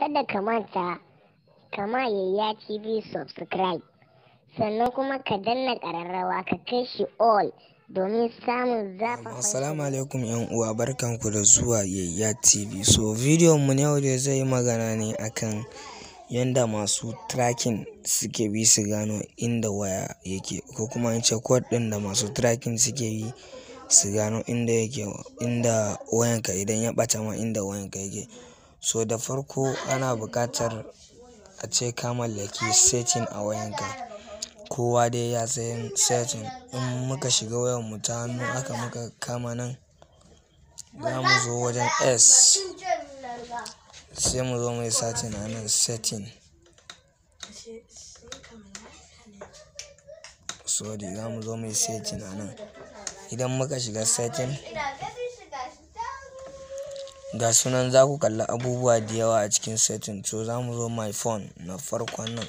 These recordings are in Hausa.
Kada ka manta kama Yayya TV subscribe, sannan kuma ka danna ƙararrawa ka kai shi all domin samun zafafan. Assalamu alaikum yan uwa, barkanku da zuwa Yayya TV. So bidiyon mu na yau dai zai yi magana ne akan yanda masu tracking suke bi su gano inda waya yake, ko kuma in ce code ɗin da masu tracking suke bi su gano inda yake, inda wayanka idan ya ɓata ma inda wayanka yake. So da farko ana buƙatar a ce ka mallaki setting a wayanka. Kowa dai ya san setting. In muka shiga wayar mu ta hannu aka muka kama nan, za mu zo wajen S, sai mu zo muyi searching a nan setting. Sorry, za mu zo muyi setting a nan. Idan muka shiga setting, ga sunan za ku kalla abubuwa da yawa a cikin setting. So za mu zo my phone na farkon nan.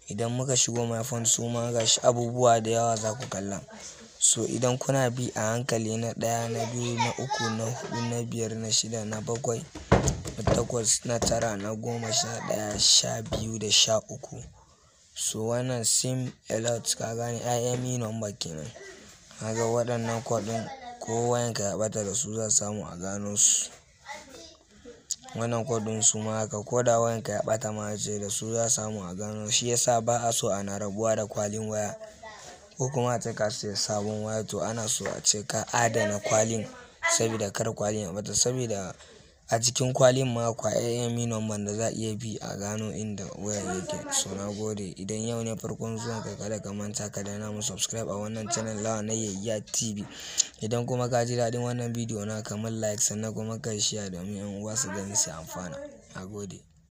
Idan muka shigo my phone, su ma gashi abubuwa da yawa za ku kalla. So idan kuna bi a hankali, na ɗaya, na biyu, na uku, na huɗu, na biyar, na shida, na bakwai, na takwas, na tara, na 10, 11, 12 da 13. So wannan SIM alert, ka gane IMEI number kenan. Kaga waɗannan code ɗin, ko wayanka ya ɓata, da su za su samu a gano su. Wannan code ɗin su ma haka, ko da wayanka ya ɓata ma ace da su za su samu a gano. Shi yasa ba a so ana rabuwa da kwalin waya, ko kuma ace ka siya sabon waya, to ana so a ce ka adana kwalin sabida kar kwalin ya ɓata. Sabida a cikin kwalin ma akwai IMEI number da za a iya bi a gano inda wayan yake. So na gode. Idan yau ne farkon zuwan ka, kada ka manta ka danna mun subscribe a wannan channel nawa na Yayya TV. Idan kuma ka ji daɗin wannan bidiyo na, ka mun like, sannan kuma ka yi share domin 'yan uwa su gani su amfana. Na gode.